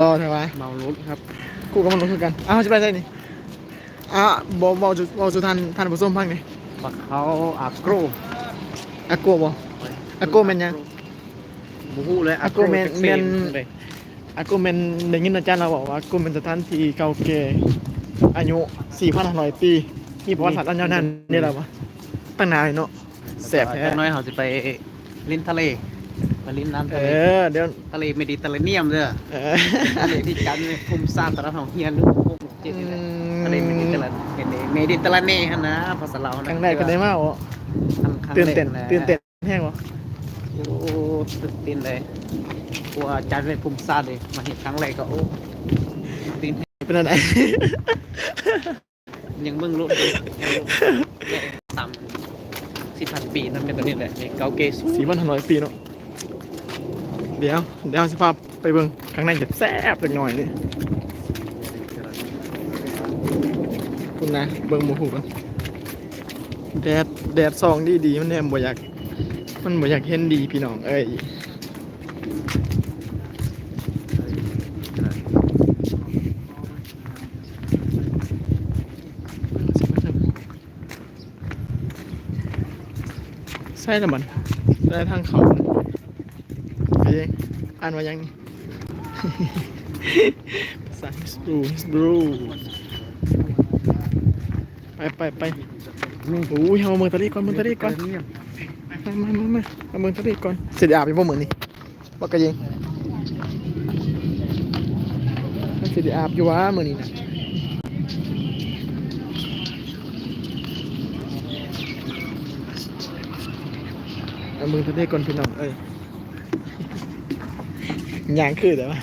ຕໍ່ແທ້ວະ ເມົາລົດຄັບ ກູກໍເມົາລົດຄືກັນ. ອ້າວ ເຮົາຊິໄປໃສນີ້? ອ່າ ເວົ້າ ເວົ້າສູ່ ເວົ້າສູ່ທ່ານ ທ່ານຜູ້ຊົມຟັງແດ່. ບັກເຂົາອາໂກ ອາໂກບໍ່? ອາໂກແມ່ນຫຍັງ? ບໍ່ຮູ້ເລີຍ. ອາໂກແມ່ນ ອາໂກແມ່ນ ແມ່ນ ອາໂກແມ່ນ ໄດ້ຍິນອາຈານລາວເວົ້າວ່າ ອາໂກແມ່ນສະຖານທີ່ເກົ່າແກ່ ອາຍຸສີ່ພັນຫ້າຮ້ອຍປີ ມີປະຫວັດສາດອັນຍາວນານເດ້ລາວວ່າ. ຕັ້ງໜ້າເນາະ ແຊບແທ້. ຈັກໜ້ອຍເຮົາຊິໄປຫຼິ້ນທະເລ ໄປຫຼິ້ນນ້ຳທະເລ. ເອີ ດຽວ ທະເລເມດີເຕເຣເນຍມເດີ. ເອີ ທະເລທີ່ຈັດໃນກຸ່ມຊາດຕະຫຼາດຫ້ອງຮຽນ ຫຼື ໂຮງຮຽນນີ້ແຫຼະ. ອືມ ທະເລເມດີເຕເຣ ເມດີເຕເຣເນຫັ້ນນະ ພາສາລາວນະ. ຄັ້ງແລກກໍໄດ້ມາເບາະ? ຄັ້ງແລກ. ຕື່ນເຕັ້ນ ຕື່ນເຕັ້ນແຮງບໍ່? ໂອ້ ຕື່ນເຕັ້ນເລີຍ ເພາະວ່າຈັດໃນກຸ່ມຊາດເດ້ ມາເຫັນຄັ້ງແລກກໍ ໂອ້ ຕື່ນເຕັ້ນ. ເປັນແນວໃດ? ຍັງເບິ່ງລົດ ຍັງເບິ່ງລົດ ແລະ ສາມສິບພັນປີນຳກັນໂຕນີ້ແຫຼະ ເກົ່າແກ່ສູງ ສີ່ພັນຫ້າຮ້ອຍປີເນາະ. ດຽວ ດຽວເຮົາຊິພາໄປເບິ່ງຂ້າງໃນແຊບໆຈັກໜ້ອຍນີ້. ພຸ້ນນະ ເບິ່ງບໍ່ຮູ້ກັນ. ແດດ ແດດສ່ອງດີໆ ມັນແນມບໍ່ຢາກ ມັນບໍ່ຢາກເຫັນດີພີ່ນ້ອງເອີຍ. ໃສ່ລະບັດ ໄດ້ທາງເຂົ້າ. ເອີ ອ່ານວ່າຫຍັງນີ້? ພາສາຮິບເອັດ ຣິບເອັດ. ໄປ ໄປ ໄປ. ໂອ້ຍ ເຮົາມາເບິ່ງທະເລກ່ອນ ເບິ່ງທະເລກ່ອນ. ມາ ມາ ມາ ມາ ມາເບິ່ງທະເລກ່ອນ. ຊິໄດ້ອາບຢູ່ບໍ່ມື້ນີ້? ບັກກະເຢງ ມັນຊິໄດ້ອາບຢູ່ຫວາມື້ນີ້ນະ? ມາເບິ່ງທະເລກ່ອນພີ່ນ້ອງເອີຍ. ຍ່າງຄືແຕ່ວ່າ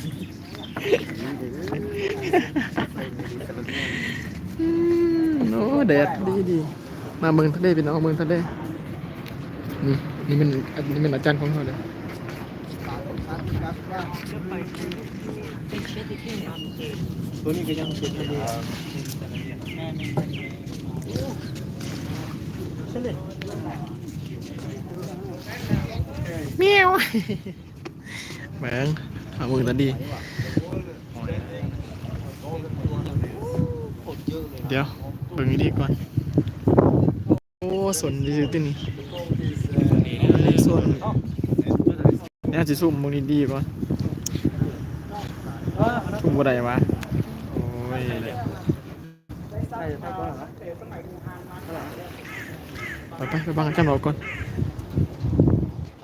ອືມ ໂອ້ ແດດດີໆ. ມາເບິ່ງທະເລພີ່ນ້ອງ ເບິ່ງທະເລ. ນີ້ ນີ້ແມ່ນ ອັນນີ້ແມ່ນອາຈານຂອງເຮົາເດ້. ໂຕນີ້ກໍຍັງເປັນທະເລ. ແມວ. ເບິ່ງ ເອົາເບິ່ງຕາດີ. ດຽວ ເບິ່ງດີໆກ່ອນ. ໂອ້ ສົນຊື່ໆຕິນີ້ ສົນ. ແນວຊິຊູມເບິ່ງດີໆກ່ອນ. ຊູມບໍ່ໄດ້ຫວາ? ໂອ້ຍ. ໄປໆ ໄປຟັງອາຈານເວົ້າກ່ອນ.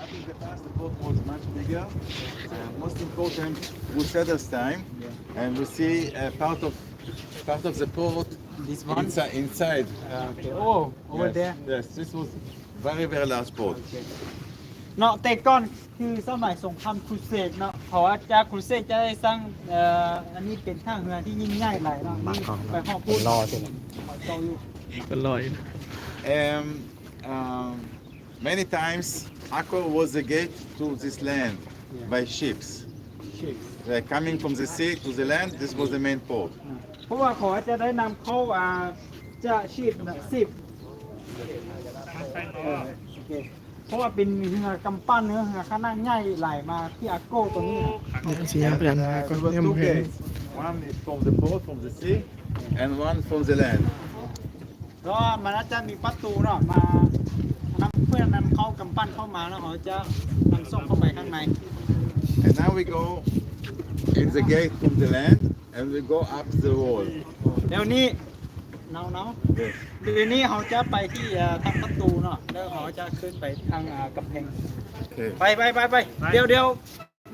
I think the past the boat was much bigger. Uh, most important, we said this time, and we see a part of, part of the port. This one? Inside, inside. Uh, okay. Oh, over there. Yes, this was very, very large port. Okay. ເນາະ ແຕ່ກ່ອນຄືສະໄໝສົງຄາມຄຣູເສດເນາະ ເພາະວ່າຈາກຄຣູເສດຈະໄດ້ສ້າງ ເອີ ອັນນີ້ເປັນທ່າເຮືອທີ່ຍິ່ງໃຫຍ່ຫຼາຍເນາະ. ໄປຮອດພຸ້ນ ເປັນລໍ້ຊິ ເຈົ້າຢູ່ ເປັນລໍ້ຢູ່. Um, um, many times, Akko was the gate to this land by ships. Ships. Like, coming from the sea to the land, this was the main port. ເພາະວ່າເຂົາຈະໄດ້ນຳເຂົ້າ ອ່າ ຈາກຊິບນະ ຊິບ ເອີ ໂອເຄ ເພາະວ່າເປັນເຮືອກຳປັ່ນ ເຮືອຂະໜາດໃຫຍ່ໄຫຼມາທີ່ອາໂກໂຕນີ້. ເຮົາຊິຍ່າງໄປທາງໜ້າກ່ອນ. There were two gates. One is from the port, from the sea, and one from the land. ເພາະວ່າມັນອາດຈະມີປະຕູເນາະ ມານຳ ເພື່ອນຳເຂົ້າກຳປັ່ນເຂົ້າມາ ແລ້ວເຂົາຈະນຳສົ່ງເຂົ້າໄປຂ້າງໃນ. And now we go in the gate from the land and we go up the wall. ແລ້ວນີ້ ເນາ ເນາະ ດຽວນີ້ເຮົາຈະໄປທີ່ ເອີ ທາງປະຕູເນາະ ແລ້ວເຮົາຈະຂຶ້ນໄປທາງ ເອີ ກຳແພງ. ໂອເຄ ໄປ ໄປ ໄປ ໄປ ດຽວ ດຽວ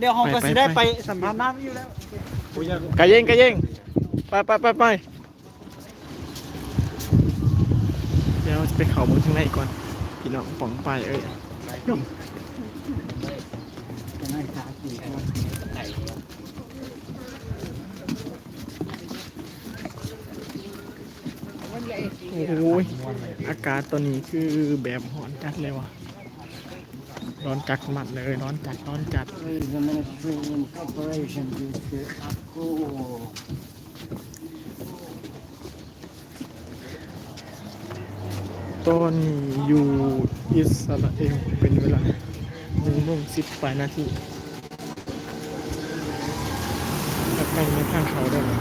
ດຽວເຮົາກໍຊິໄດ້ໄປ ໄປ ໄປ ສຳພັນນຳຢູ່ແລ້ວ. ກະເຢງ ກະເຢງ ໄປ ໄປ ໄປ ໄປ. ດຽວຈະໄປເຂົ້າເບິ່ງທາງໃນກ່ອນ ພີ່ນ້ອງປ້ອງປາຍເອີຍ. ໂອ້ຍ ອາກາດຕອນນີ້ຄືແບບຮ້ອນຈັດເລີຍວ່າ ຮ້ອນຈັດຂະໜາດເລີຍ ຮ້ອນຈັດ ຮ້ອນຈັດ. ຕອນນີ້ຢູ່ອິດສະຣາເອວເປັນເວລາໜຶ່ງໂມງສິບປາຍນາທີ. ອາກ ໃນທາງເຂົ້າໄດ້ເລີຍ.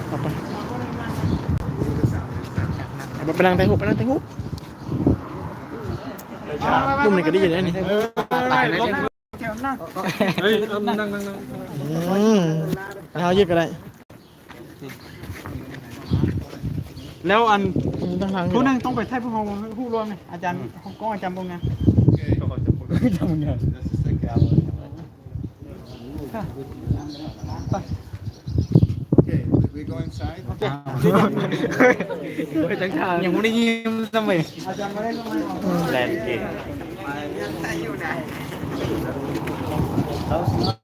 ເອົາໄປ ເອົາໄປ ໄປນັ່ງຖ່າຍຮູບ ໄປນັ່ງຖ່າຍຮູບ. ມຸມນີ້ກໍດີຢູ່ເດ້ນີ້. ເອີ ເອີ ເອີ ເອີ ເອີ ເອີ ເອີ ນັ່ງ ນັ່ງ ນັ່ງ ອືມ ເອົາຢືດກໍໄດ້. ແລ້ວອັນ ອືມ ທາງຫຼັງ ຜູ້ໜຶ່ງຕ້ອງໄປຖ່າຍພວກເຮົາຮູບລວມນີ້ ອາຈານ ອືມ ກ້ອງອາຈານບົງງານ ໂອເຄ ຈຳບົງງານ ໄປ ໂອເຄ we go inside ໂອເຄ ຍັງບໍ່ໄດ້ຍິນຊ້ຳເວີຍ ອາຈານບໍ່ໄດ້ລົງມາ ແລນເກດ.